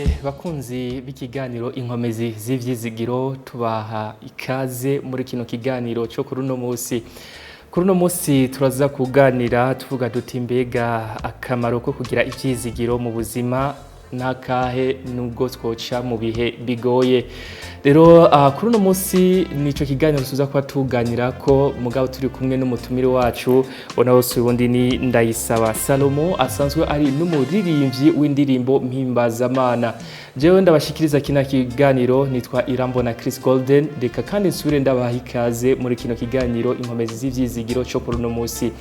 Turabaramukije bakunzi b'ikiganiro Inkomezi z'Ivyizigiro, tubaha ikaze muri kino kiganiro cyo kuri uno munsi. Kuri uno munsi turaza kuganira tuvuga duti: mbega akamaro ko kugira ivyizigiro mu buzima n'akahe, nubwo twoca mu bihe bigoye? Rero kuri uno munsi nico kiganiro tuza kuba tuganira ko, mugabo turi kumwe n'umutumire wacu. Ubona bose ubundi ni Ndayisaba Salomo, asanzwe ari n'umuririmbyi w'indirimbo mpimbazamana. Jewe ndabashikiriza kino kiganiro nitwa Irambona Chris Golden. Reka kandi nsubire ndabaha ikaze muri kino kiganiro Inkomezi z'Ivyizigiro cyo kuri uno munsi.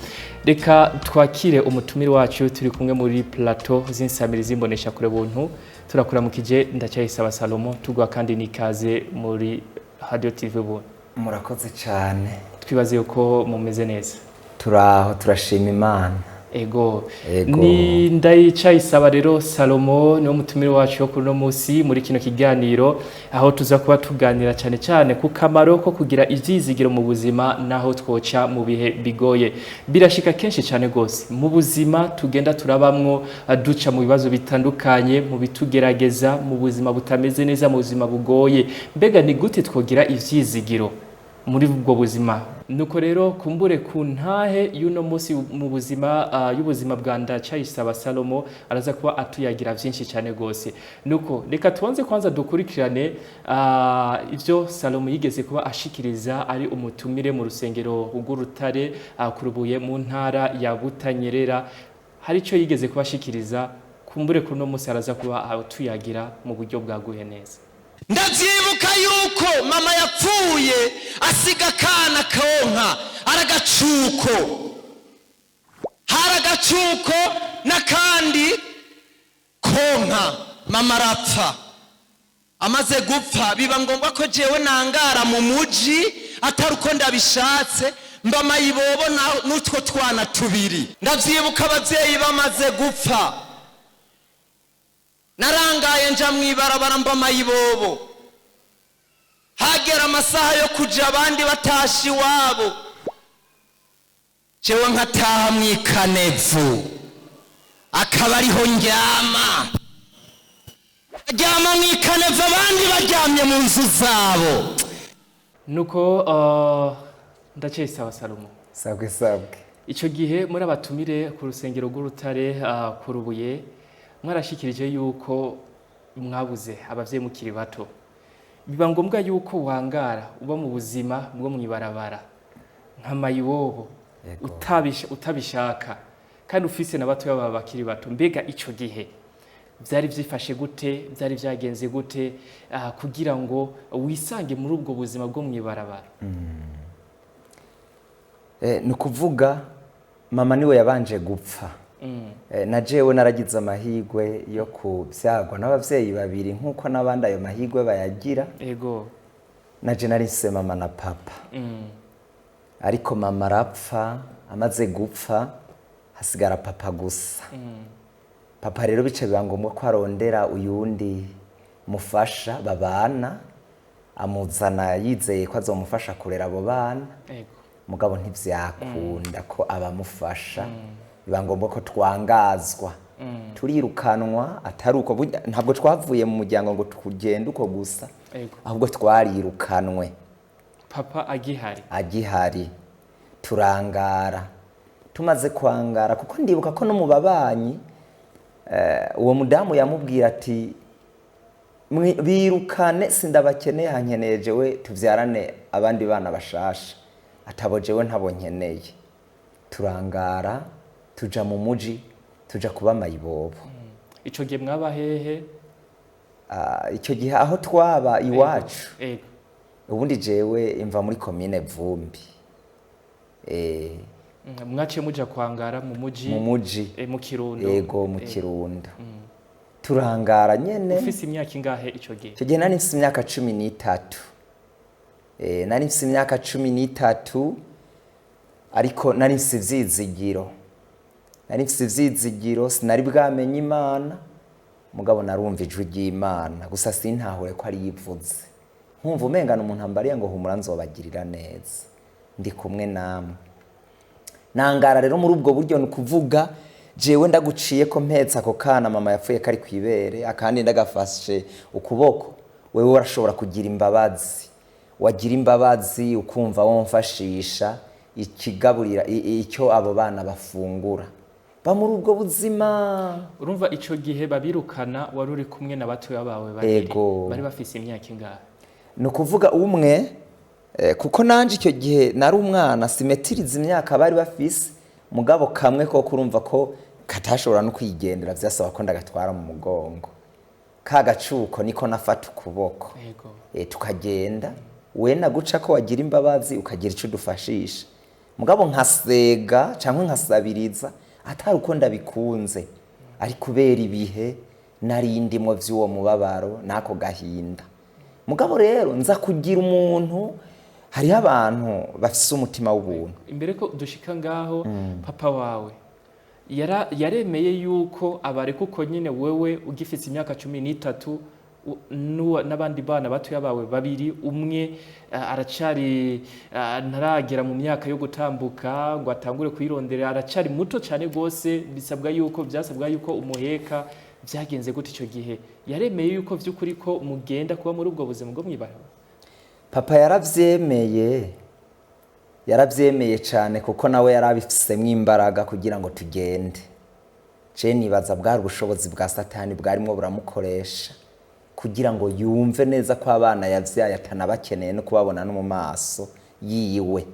Reka twakire umutumire wacu turi kumwe muri plateau z'insamiri zimbonesha kure buntu. Turakuramukije, Ndacyayisaba Salomo, tugwa kandi n'ikaze muri Radio TV Buntu. Murakoze cyane. Twibaze yuko mumeze neza. Turaho, turashima Imana. Ego. Ego. Ni Ndayicayisaba rero Salomo, niwo mutumire wacu wo kuri uno munsi muri kino kiganiro, aho tuza kuba tuganira cyane cyane ku kamaro ko kugira ivyizigiro mu buzima naho twoca mu bihe bigoye. Birashika kenshi cyane gose mu buzima tugenda turabamwo, duca mu bibazo bitandukanye, mu bitugerageza, mu buzima butameze neza, mu buzima bugoye. Mbega ni gute twogira ivyizigiro muri ubwo buzima? Nuko rero kumbure ku ntahe y'uno munsi mu buzima y'ubuzima bwa Ndacayisaba Salomo, araza kuba atuyagira vyinshi cyane gose. Nuko reka tubanze kwanza dukurikirane ivyo Salomo yigeze kuba ashikiriza ari umutumire mu rusengero rw'Urutare kurubuye mu ntara ya Butanyerera. Hari ico yigeze kuba ashikiriza, kumbure kuri uno munsi araza kuba atuyagira mu buryo bwaguye neza. Ndabyibuka yuko mama yapfuye asiga akana konka, aragacuko, hari agacuko n'akandi konka. Mama arapfa. Amaze gupfa, biba ngombwa ko jewe nangara mu muji, atari uko ndabishatse, mba mayibobo n'utwo twana tubiri. Ndabyibuka ababyeyi bamaze gupfa, narangaye nja mu ibarabara, mba mayibobo. Hagera amasaha yo kuja, abandi batashe iwabo, jewe nkataha mu ikanevu, akaba ariho ndyama. Aryama mu ikanevu, abandi baryamye mu nzu zabo. Nuko Ndacyayisaba Salomo, Sabwe, sabwe. Icyo gihe muri abatumire ku rusengero rw'Urutare ku Rubuye, mwarashikirije yuko mwabuze abavyeyi mukiri bato, biba ngombwa yuko wangara uba mu buzima bwo mw'ibarabara nka mayibobo. Yego. Utabishaka kandi ufise na batoya baba bakiri bato. Mbega ico gihe byari vyifashe gute? Byari vyagenze gute kugira ngo wisange muri ubwo buzima bwo mw'ibarabara? Ni ukuvuga mama niwe yabanje gupfa. Na jewe naragize amahirwe yo kubyagwa n'abavyeyi babiri, nk'uko n'abandi ayo mahirwe bayagira. Na je narise mama na papa. Ariko mama arapfa. Amaze gupfa, hasigara papa gusa. Papa rero bice biba ngombwa ko arondera uyundi mufasha babana, amuzana yizeye ko azomufasha kurera abo bana. Mugabo ntivyakunda ko abamufasha, biba ngombwa ko twangazwa, turirukanwa. Atari uko ntabwo twavuye mu muryango ngo tugende uko gusa, ahubwo twarirukanwe. Papa agihari? Agihari. Turangara. Tumaze kwangara, kuko ndibuka ko no mu babanyi uwo mudamu yamubwira ati: "Birukane, sindabakeneye, hankeneye jewe, tuvyarane abandi bana bashasha, atabo jewe ntabo nkeneye." Turangara, tuja mu muji, tuja kuba mayibobo. Ico gihe mwaba hehe? Ah, icyo gihe aho twaba iwacu, ubundi jewe imva muri komine Vumbi. Mwaciye muja kwangara mu muji? Mu muji. Mu Kirundo? Yego, mu Kirundo. Turangara nyene. Ufise imyaka ingahe ico gihe? Icyo gihe nari mfise imyaka 13. Nari mfise imyaka 13, ariko nari mfise ivyizigiro, nari mfise ivyizigiro. Sinari bwamenye Imana, mugabo narumva ijwi ry'Imana gusa, sintahure ko ari yivuze. Nkumva umengana umuntu ambariye ngo: "Humura, nzobagirira neza, ndi kumwe namwe." Nangara rero muri ubwo buryo, ni ukuvuga Jewe ndaguciye ko mpetse ako kana mama yapfuye kari kwibere, akandi ndagafashe ukuboko, wewe urashobora kugira imbabazi, wagira imbabazi ukumva womfashisha ikigaburira icyo abo bana bafungura. Ba muri ubwo buzima. Urumva ico gihe babirukana wari uri kumwe na batoya bawe babiri? Ego. Bari bafise imyaka ingahe? Ni ukuvuga umwe, kuko nanje icyo gihe nari umwana, simetiriza imyaka bari bafise, mugabo kamwe ko kurumva ko katashobora no kwigendera, vyasaba ko ndagatwara mu mugongo, ka gacuko niko nafata ukuboko. Tukagenda, we naguca ko wagira imbabazi ukagira ico udufashisha, mugabo nkasega cyangwa nkasabiriza atari uko ndabikunze, ari kubera ibihe nari ndimwo vy'uwo mubabaro n'ako gahinda. Mugabo rero nza kugira umuntu, hariho abantu bafise umutima w'ubuntu. Imbere ko dushika ngaho, papa wawe yaremeye yuko abareka uko nyine, wewe ugifise imyaka 13 n'abandi bana batoya bawe babiri, umwe aracari ntaragera mu myaka yo gutambuka ngo atangure kuyirondera, aracari muto cyane rwose, bisabwa yuko byasabwa yuko umuheka. Byagenze gute icyo gihe? Yaremeye yuko vy'ukuri ko mugenda kuba muri ubwo buzima bwo mw'ibarabara? Papa yaravyemeye, yaravyemeye cyane, kuko nawe yarabifisemo imbaraga kugira ngo tugende. Je nibaza bwari ubushobozi bwa Satani bwarimwo buramukoresha kugira ngo yumve neza ko abana yavyaye atanabakeneye no kubabona no mu maso yiwe.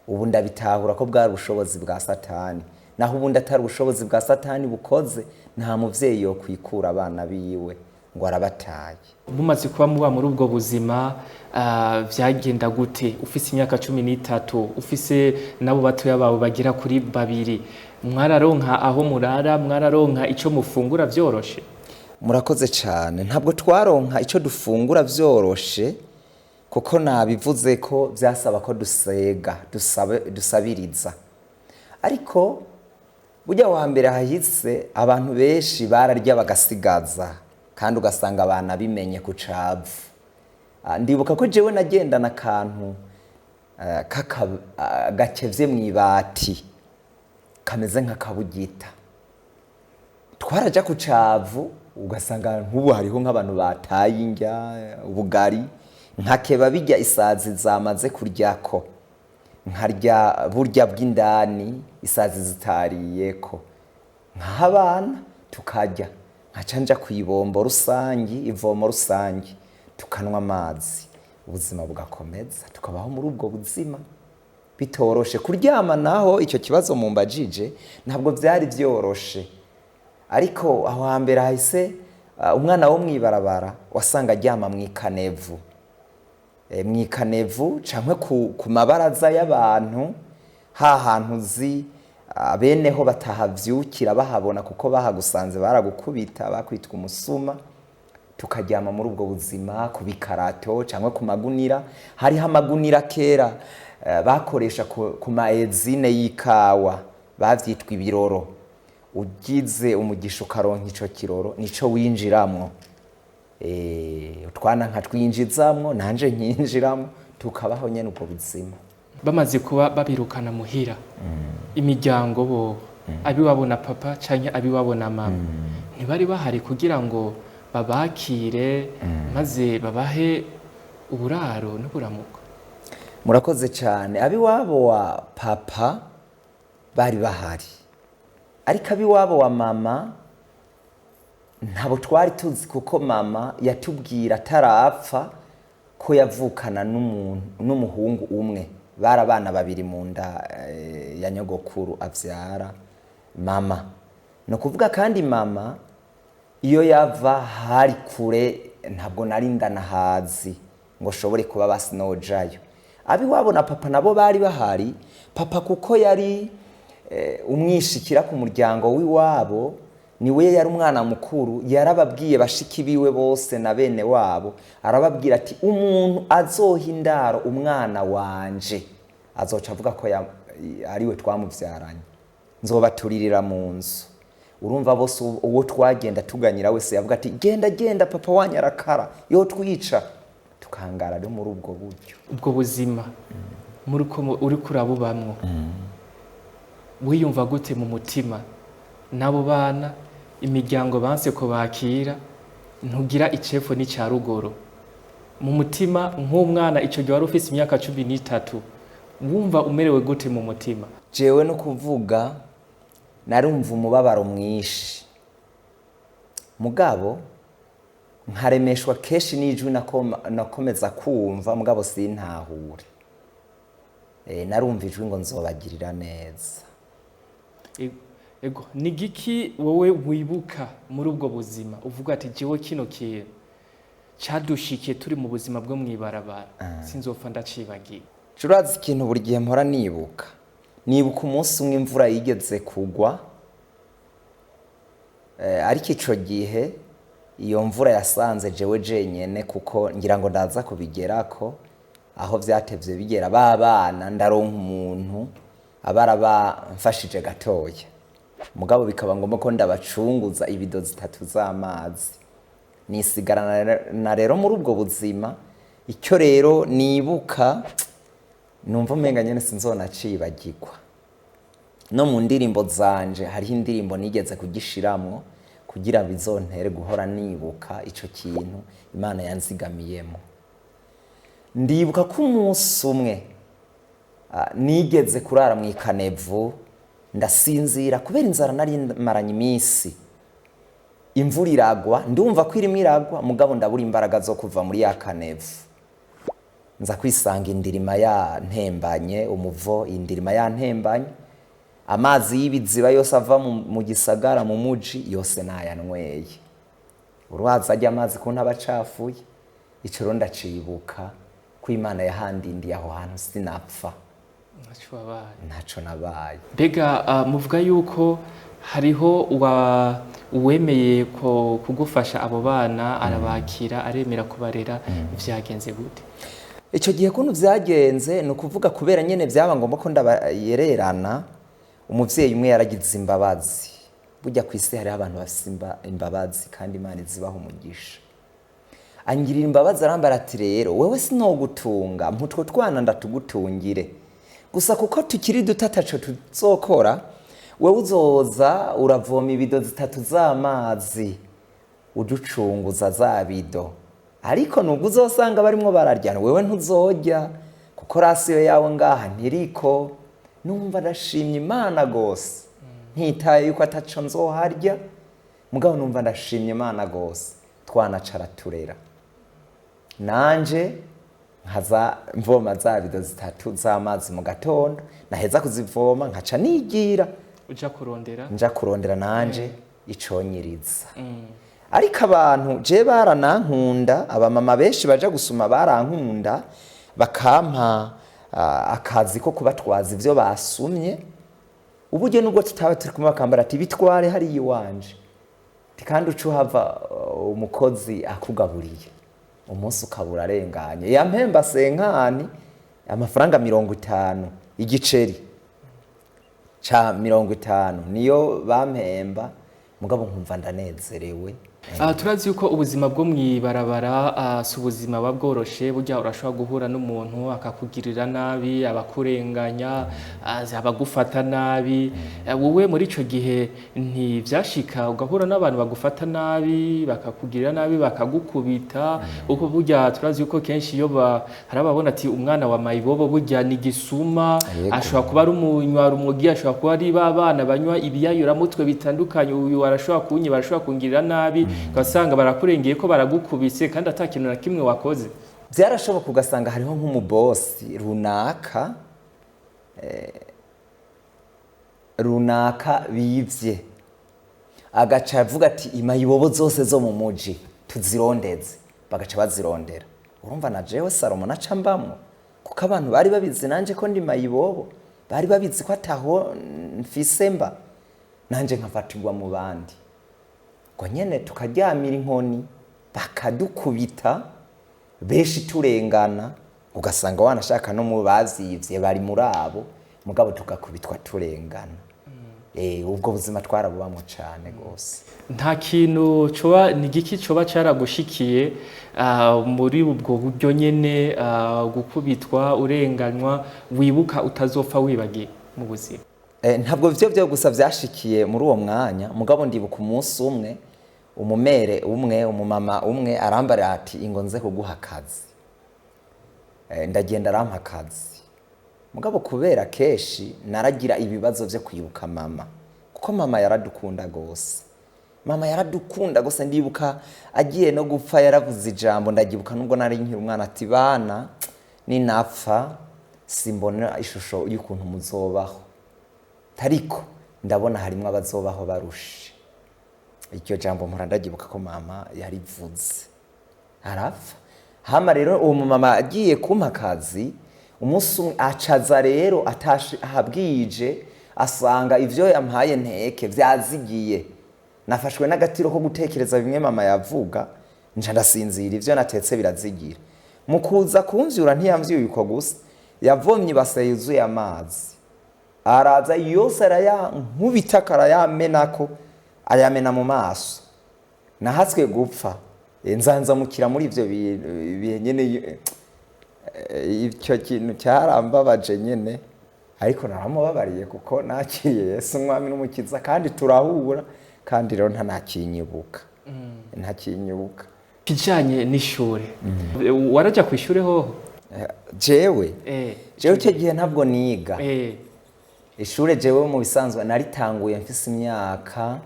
Ubu ndabitahura ko bwari ubushobozi bwa Satani, naho ubundi atari ubushobozi bwa Satani bukoze, nta muvyeyi yokwikura abana biwe ngo arabataye. Mumaze kuba muba muri ubwo buzima, vyagenda gute? Ufise imyaka 13, ufise nabo batoya bawe bagera kuri babiri, mwararonka aho murara, mwararonka ico mufungura vyoroshe? Murakoze cyane. Ntabwo twaronka icyo dufungura vyoroshe, kuko nabivuze ko byasaba ko dusega, dusabiriza. Ariko burya wa mbere hahise abantu benshi bararya bagasigaza, kandi ugasanga abana bimenye ku cavu. Ndibuka ko jewe nagendana akantu gakevye mw'ibati kameze nk'akabugita. Twaraja ku cavu ugasanga nk'ubu hariho nk'abantu bataye indya, ubugari, nkakeba bijya isazi zamaze kuryako, nkarya burya bw'indani isazi zitariyeko, nk'abana tukarya, nkaca nja ku ibombo rusangi, ivomo rusangi, tukanwa amazi, ubuzima bugakomeza, tukabaho muri ubwo buzima bitoroshe. Kuryama naho, icyo kibazo mumbajije, ntabwo byari byoroshe, ariko aho hambere hahise, umwana wo mw'ibarabara wasanga aryama mw'ikanevu, mw'ikanevu canke ku mabaraza y'abantu, ha hantu uzi abeneho batahavyukira bahabona, kuko bahagusanze baragukubita, bakwitwa umusuma. Tukaryama muri ubwo buzima ku bikarato canke ku magunira. Hariho amagunira kera bakoresha ku maezine y'ikawa, bavyitwa ibiroro. Ugize umugisha ukaronka ico kiroro, nico winjiramwo. Utwana nkatwinjizamwo, nanje nkinjiramwo, tukabaho nyene ubwo buzima. Bamaze kuba babirukana muhira, imiryango bo abiwabo na papa canke abiwabo na mama ntibari bahari kugira ngo babakire maze babahe uburaro n'uburamuko? Murakoze cyane. Abiwabo wa papa bari bahari, ariko abiwabo wa mama ntabo twari tuzi, kuko mama yatubwira atarapfa ko yavukana n'umuhungu umwe, bari abana babiri mu nda ya nyogokuru avyara mama. Ni ukuvuga kandi mama iyo yava hari kure, ntabwo nari ndanahazi ngo shobore kuba basinojayo. Abiwabo na papa nabo bari bahari. Papa kuko yari umwishikira ku muryango w'iwabo, niwe yari umwana mukuru, yarababwiye bashiki biwe bose na bene wabo, arababwira ati umuntu azoha indaro umwana wanje azoca avuga ko ariwe twamuvyaranye, nzobaturirira mu nzu. Urumva bose uwo twagenda tuganyira wese yavuga ati genda genda papa wanyu arakara yo twica, tukangara rero muri ubwo buryo. Ubwo buzima muri ko uri kurabubamwo, wiyumva gute mu mutima? N'abo bana imiryango banse ko bakira, ntugira icefo n'icya ruguru mu mutima. Nk'umwana icyo gihe wari ufise imyaka 13, wumva umerewe gute mu mutima? Jewe no kuvuga, narumva umubabaro mwinshi, mugabo nkaremeshwa kenshi n'ijwi nakomeza kumva, mugabo sintahure. Narumva ijwi ngo nzobagirira neza. Ego, ni giki wowe wibuka muri ubwo buzima uvuga ati: "Jewe kino kintu cadushikiye turi mu buzima bwo mw'ibarabara, sinzopfa ndacibagiye"? Urazi ikintu buri gihe mpora nibuka? Nibuka umunsi umwe imvura yigeze kugwa, ariko ico gihe iyo mvura yasanze jewe jenyene, kuko ngira ngo ndaza kubigerako aho vyatevye bigera. Ba bana ndaronka umuntu aba arabamfashije gatoya, mugabo bikaba ngombwa ko ndabacunguza ibido 3 z'amazi, nisigarana na rero muri ubwo buzima. Icyo rero nibuka, numva umenga nyene sinzonacibagirwa. No mu ndirimbo zanje hariho indirimbo nigeze kugishiramwo kugira bizontere guhora nibuka ico kintu Imana yanzigamiyemo. Ndibuka ko umunsi umwe nigeze kurara mu ikanevu, ndasinzira kubera inzara nari maranye iminsi. Imvura iragwa, ndumva ko irimo iragwa, mugabo ndabura imbaraga zo kuva muri ya kanevu. Nza kwisanga indirima yantembanye, umuvo, indirima yantembanye, amazi y'ibiziba yose ava mu gisagara, mu muji yose nayanyweye. Uruhaza ajya amazi ko ntabacafuye. Ico rero ndacibuka ko Imana yahandindiye aho hantu sinapfa. Ntaco wabaye. Ntaco nabaye. Mbega muvuga yuko hariho uwemeye ko kugufasha abo bana, arabakira, aremera kubarera, vyagenze gute? Icyo gihe kuntu vyagenze, ni ukuvuga kubera nyene byaba ngombwa ko ndabayererana, umuvyeyi umwe yaragize imbabazi. Burya ku isi hariho abantu bafise imbabazi, kandi Imana izibaha umugisha. Angirira imbabazi, arambara ati: "Rero wewe sinogutunga, mputwo twana ndatugutungire gusa, kuko tukiri duto ataco tuzokora. Wewe uzoza uravoma ibido 3 z'amazi, uducunguza za bido, ariko nubwo uzosanga barimwo bararyana, wewe ntuzorya, kuko ration yawe ngaha ntiriko." Numva ndashimye Imana gose, ntitaye yuko ataco nzoharya, mugabo numva ndashimye Imana gose. Twanacara turera, nanje nkaza mvoma za bido 3 z'amazi mu gatondo, naheza kuzivoma nkaca nigira Uja kurondera. Nja kurondera nanje iconyiriza. Ariko abantu je baranankunda, abamama benshi baja gusuma barankunda, bakampa akazi ko kubatwaza ivyo basumye. Uburyo nubwo tutaba turi kumwe, bakambara ati: "Bitware hariya iwanje." Ati: "Kandi uca uhava umukozi akugaburiye, umunsi ukaba urarenganye." Yampemba cinquante, amafaranga 50, igiceri ca 50 niyo bampemba, mugabo nkumva ndanezerewe. Turazi yuko ubuzima bwo mw'ibarabara si ubuzima buba bworoshe. Burya urashobora guhura n'umuntu akakugirira nabi, abakurenganya, abagufata nabi. Wowe muri ico gihe ntivyashika ugahura n'abantu bagufata nabi, bakakugirira nabi, bakagukubita? Kuko burya turazi yuko kenshi iyo hari ababona ati: "Umwana wa mayibobo burya ni gisuma." Ashobora kuba ari umunywarumogi, ashobora kuba ari ba bana banywa ibiyayuramutwe bitandukanye. Uyu arashobora kunyiba, arashobora kungirira nabi, ugasanga barakurengeye ko baragukubise kandi ata kintu na kimwe wakoze. Byarashoboka, ugasanga hariho nk'umubosi runaka runaka bivye, agaca avuga ati: "Imayibobo zose zo mu muji tuzirondeze." Bagaca bazirondera. Urumva na jewe Salomo naca mbamwo, kuko abantu bari babizi nanje ko ndi mayibobo, bari babizi ko ataho mfise mba, nanje nkafatirwa mu bandi ngo nyene tukaryamira inkoni, bakadukubita benshi turengana, ugasanga wanashaka no mu bavyivye bari muri abo, mugabo tugakubitwa turengana. Ubwo buzima twarabubamwo cane gose. Nta kintu coba, ni igiki coba caragushikiye muri ubwo buryo nyene, gukubitwa urenganywa, wibuka utazopfa wibagiye mu buzima? Ntabwo vyo gusa vyashikiye muri uwo mwanya, mugabo ndibuka umunsi umwe umumere umwe, umumama umwe arambarira ati ingo nze kuguha akazi. Ndagenda arampa akazi, mugabo kubera kenshi naragira ibibazo vyo kwibuka mama, kuko mama yaradukunda gose, mama yaradukunda gose. Ndibuka agiye no gupfa yaravuze ijambo, ndagibuka nubwo nari nkiri umwana, ati bana ninapfa simbona ishusho y'ukuntu muzobaho, ariko ndabona harimwo abazobaho barushe. Iryo jambo mpora ndagibuka ko mama yarivuze arapfa. Hama rero uwo mumama agiye kumpa akazi, umunsi umwe acaza rero atashe ahabwije, asanga ivyo yampaye nteke vyazigiye. Nafashwe n'agatiro ko gutekereza bimwe mama yavuga, nca ndasinzira, ivyo natetse birazigira. Mu kuza kumvyura ntiyamvyuye uko gusa, yavomye ibase yuzuye amazi, araza yose arayankubita, arayamenako, ayamena mu maso. Nahatswe gupfa. Nzanzamukira muri ivyo bihe nyene. Icyo kintu cyarambabaje nyene, ariko naramubabariye kuko nakiriye Yesu umwami n'umukiza, kandi turahura, kandi rero ntanakinyibuka, ntakinyibuka. Kijanye n'ishure, waraja ku ishure hoho? Jewe jewe icyo gihe ntabwo niga ishure. Jewe mu bisanzwe naritanguye mfise imyaka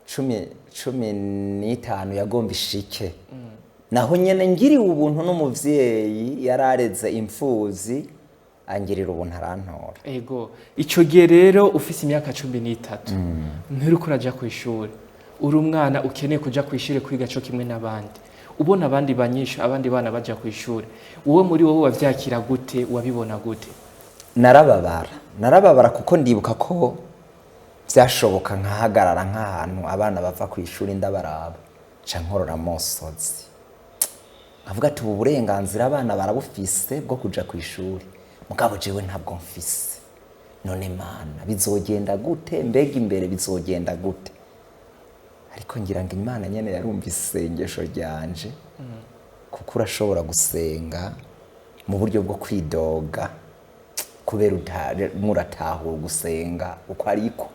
15 yagomba ishike. Naho nyene ngiriwe ubuntu n'umuvyeyi yarareze imfuzi, angirira ubuntu arantora. Ego, ico gihe rero ufise imyaka 13, nturiko uraja ku ishure, uri umwana ukeneye kuja ku ishure kwiga co kimwe n'abandi, ubona abandi banyeshure, abandi bana baja ku ishure, wowe muri wowe wavyakira gute, wabibona gute? Narababara, narababara, kuko ndibuka ko byashoboka nkahagarara nk'ahantu abana bava ku ishuri ndabaraba, nca nkorora amosozi, avuga ati ubu burenganzira abana barabufise bwo kuja ku ishuri, mugabo jewe ntabwo mfise. None Mana, bizogenda gute? Mbega imbere bizogenda gute? Ariko ngira ngo Imana nyene yarumva isengesho ryanje, kuko urashobora gusenga mu buryo bwo kwidoga kubera muratahura gusenga uko ariko,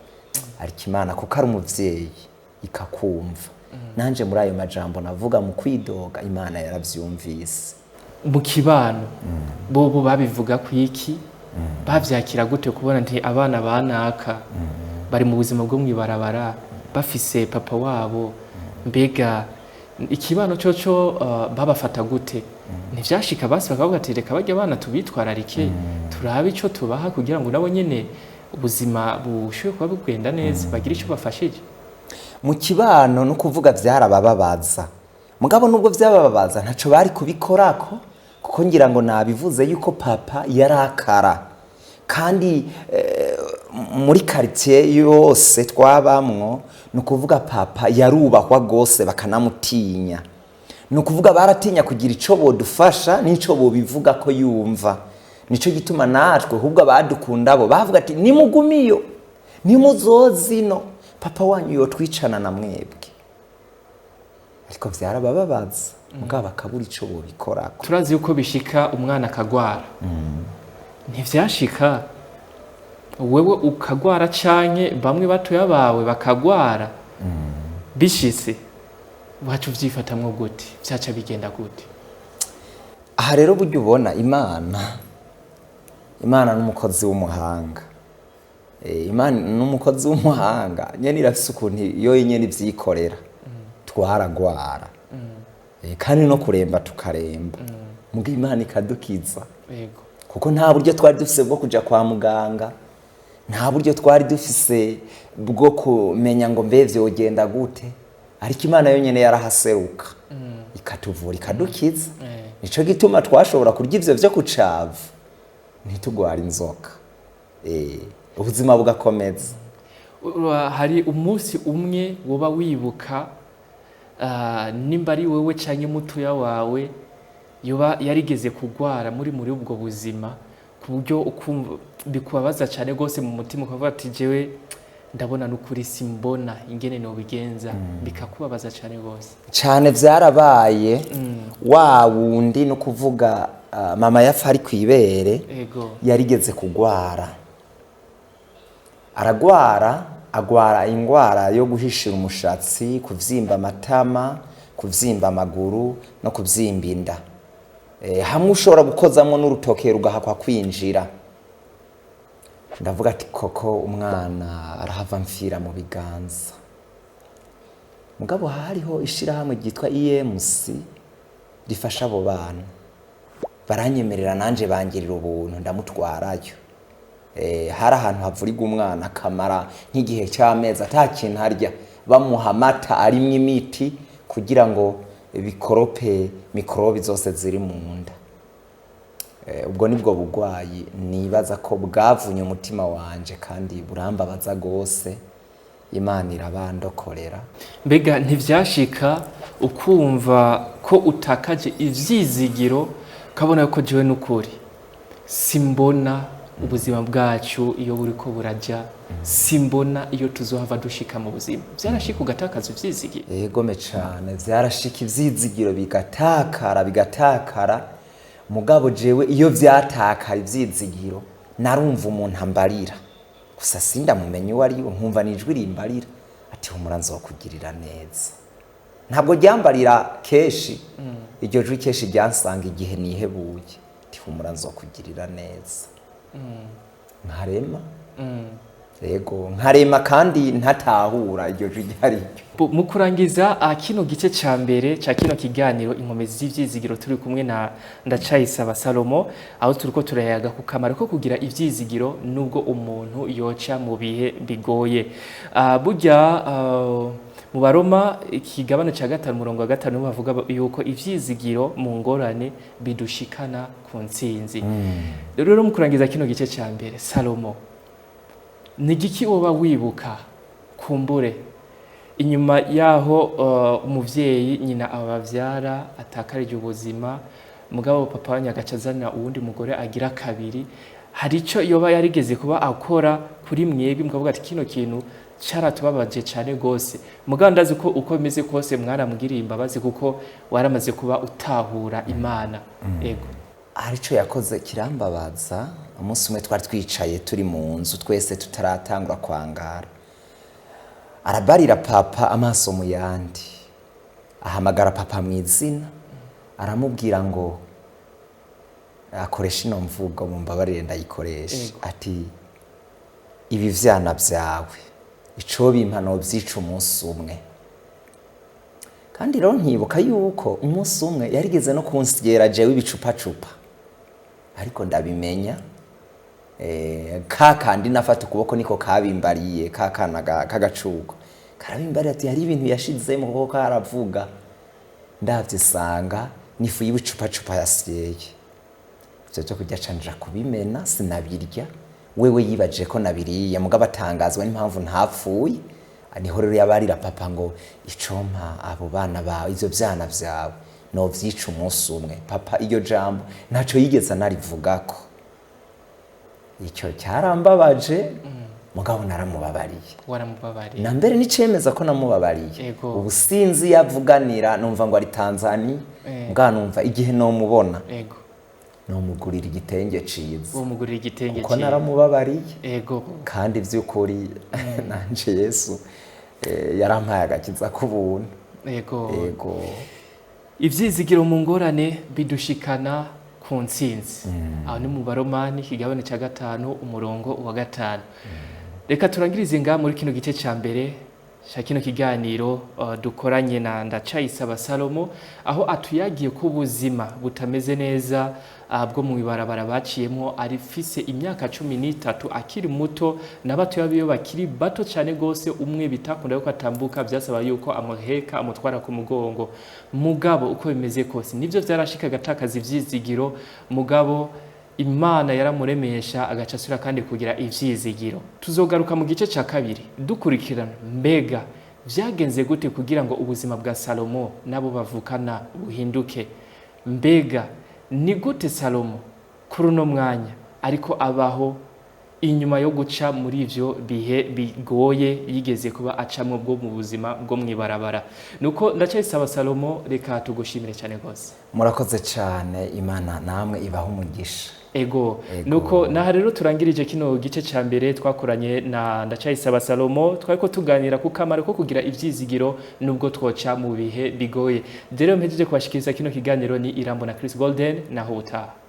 ariko Imana kuko ari umuvyeyi ikakumva. Nanje muri ayo majambo navuga mu kwidoga, Imana yaravyumvise. Mu kibano bobo babivuga ku iki? Bavyakira gute kubona nti abana banaka bari mu buzima bwo mw'ibarabara bafise papa wabo? Mbega ikibano coco babafata gute? Ntivyashika basi bakavuga ati reka barya abana tubitwararike, turabe ico tubaha kugira ngo nabo nyene ubuzima bushobore kuba bugenda neza, bagire ico bafashije? Mu kibano no kuvuga vyarabababaza, mugabo nubwo vyabababaza ntaco bari kubikorako, kuko ngira ngo nabivuze yuko papa yarakara, kandi muri quartier yose twabamwo, ni ukuvuga papa yarubahwa gose, bakanamutinya. Ni ukuvuga baratinya kugira ico bodufasha n'ico bobivuga ko yumva. Nico gituma natwe ahubwo abadukunda bo bavuga ati nimugumiyo, nimuzozino, papa wanyu yotwicana na mwebwe. Ariko vyarabababaza, mugabo bakabura ico bobikorako. Turazi yuko bishika umwana akagwara. Ntivyashika wewe ukagwara canke bamwe batoya bawe bakagwara? Bishitse wacu uvyifatamwo gute? Vyaca bigenda gute? Aha rero burya ubona Imana n'umukozi w'umuhanga. Imana n'umukozi w'umuhanga nyene, irafise ukuntu yo nyene ivyikorera. Twaragwara, kandi no kuremba tukaremba, muga Imana ikadukiza, kuko nta buryo twari dufise bwo kuja kwa muganga, nta buryo twari dufise bwo kumenya ngo mbe vyogenda gute, ariko Imana yo nyene yarahaseruka ikatuvura, ikadukiza. Nico gituma twashobora kurya ivyo vyo kucavu ntitugwara inzoka, ubuzima bugakomeza. Hari umunsi umwe woba wibuka, nimba ari wewe canke mutoya wawe yoba yarigeze kugwara muri ubwo buzima, ku buryo ukumva bikubabaza cane gose mu mutima, ukavuga ati jewe ndabona n'ukuri simbona ingene nobigenza, bikakubabaza cane gose? Cane, vyarabaye. Wa wundi no kuvuga mama yapfa ari kwibere, yarigeze kugwara. Aragwara, agwara ingwara yo guhishira umushatsi, kuvyimba amatama, kuvyimba amaguru no kuvyimba inda. Hamwe ushobora gukozamwo n'urutoke rugahakwa kwinjira. Ndavuga ati koko umwana arahava mfira mu biganza. Mugabo hariho ishirahamwe ryitwa EMC rifasha abo bana, baranyemerera nanje bangirira ubuntu ndamutwarayo. Hari ahantu havurirwa umwana akamara nk'igihe cy'amezi ata kintu arya, bamuha amata arimwo imiti kugira ngo bikorope mikorobe zose ziri mu nda. Ubwo nibwo bugwayi nibaza ko bwavunye umutima wanje kandi burambabaza gose. Imana irabandokorera. Mbega ntivyashika ukumva ko utakaje ivyizigiro, ukabona ko jewe n'ukuri simbona ubuzima bwacu iyo buriko buraja, simbona iyo tuzohava dushika mu buzima? Vyarashika ugatakaza ivyizigiro? Yegome cane, vyarashika ivyizigiro bigatakara bigatakara. Mugabo jewe iyo vyatakara ivyizigiro narumva umuntu ambarira, gusa sindamumenye uwo ari we, nkumva nijwi rimbarira ati humura nzokugirira neza. Ntabwo ryambarira kenshi, iryo jwi kenshi ryansanga igihe nihebuye, ati humura nzokugirira neza. Nkarema. Yego, nkarema kandi ntatahura iryo jwi ryari ryo. Mu kurangiza kino gice ca mbere ca kino kiganiro Inkomezi z'ivyizigiro, turi kumwe na Ndacayisaba Salomo, aho turiko turayaga ku kamaro ko kugira ivyizigiro nubwo umuntu yoca mu bihe bigoye. Burya mu Baroma ikigabane ca 5 umurongo wa 5 bavuga yuko ivyizigiro mu ngorane bidushikana ku ntsinzi. Rero mu kurangiza kino gice ca mbere, Salomo, ni igiki woba wibuka kumbure inyuma yaho umuvyeyi nyina abavyara atakarije ubuzima, mugabo papa wanyu agaca azana uwundi mugore agira kabiri, hari ico yoba yarigeze kuba akora kuri mwebwe mukavuga ati kino kintu caratubabaje cane gose? Mugabo ndazi ko uko bimeze kose mwaramugiriye imbabazi kuko waramaze kuba utahura Imana. Ego. Hari ico yakoze kirambabaza. Umunsi umwe twari twicaye turi mu nzu twese tutaratangura kwangara, arabarira papa amaso mu yandi, ahamagara papa mu izina, aramubwira ngo akoresha ino mvugo, mumbabarire ndayikoresha, ati ibi vyana vyawe ico bimpa novyica umunsi umwe. Kandi rero nkibuka yuko umunsi umwe yarigeze no kunsyera jewe ibicupacupa, ariko ndabimenya. Ka kandi nafata ukuboko niko kabimbariye, ka kana k'agacuko karabimbariye, ati hari ibintu yashizemo kuko karavuga. Ndavyisanga n'ifu y'ibicupacupa yasyeye, ivyo vyo kurya canjira kubimena sinabirya. Wewe yibaje ko nabiriye, mugabo atangazwa n'impamvu ntapfuye. Niho rero yabarira papa ngo icompa abo bana bawe, ivyo vyana vyawe novyica umunsi umwe. Papa iryo jambo ntaco yigeze anarivugako. Icyo cyarambabaje, mugabo naramubabariye. Waramubabariye. Na mbere nicemeza ko namubabariye. Ubu sinzi yavuganira, numva ngo ari Tanzania, mugabo numva igihe nomubona nomugurira igitenge ciza. Womugurira igitenge ciza. Kuko naramubabariye. Ego. Kandi vy'ukuri nanje Yesu yarampaye agakiza k'ubuntu. Ego. Ego. Ivyizigiro mu ngorane bidushikana ku ntsinzi. Aho ni mu Baromani ikigabane ca 5 umurongo wa 5. Reka turangirize ngaha muri kino gice ca mbere ca kino kiganiro dukoranye na Ndacayisaba Salomo, aho atuyagiye ko ubuzima butameze neza bwo mu ibarabara baciyemwo, arifise imyaka 13 akiri muto, na batoya biwe bakiri bato cane gose, umwe bitakunda yuko atambuka, vyasaba yuko amuheka amutwara ku mugongo. Mugabo uko bimeze kose nivyo vyarashika agatakaza ivyizigiro, mugabo Imana yaramuremesha agaca asubira kandi kugira ivyizigiro. Tuzogaruka mu gice ca kabiri dukurikirana mbega vyagenze gute kugira ngo ubuzima bwa Salomo nabo bavukana buhinduke, mbega ni gute Salomo kuri uno mwanya ariko abaho inyuma yo guca muri ivyo bihe bigoye yigeze kuba acamwo bwo mu buzima bwo mwibarabara. Nuko Ndacayisaba Salomo, reka tugushimire cyane gose. Murakoze cyane, Imana namwe ibaha umugisha. Ego. Ego. Nuko naha rero turangirije kino gice ca mbere twakoranye na Ndacayisaba Salomo, twariko tuganira ku kamaro ko kugira ivyizigiro nubwo twoca mu bihe bigoye. Rero mpejeje kubashikiriza kino kiganiro ni Irambo na Chris Golden, naho utaha.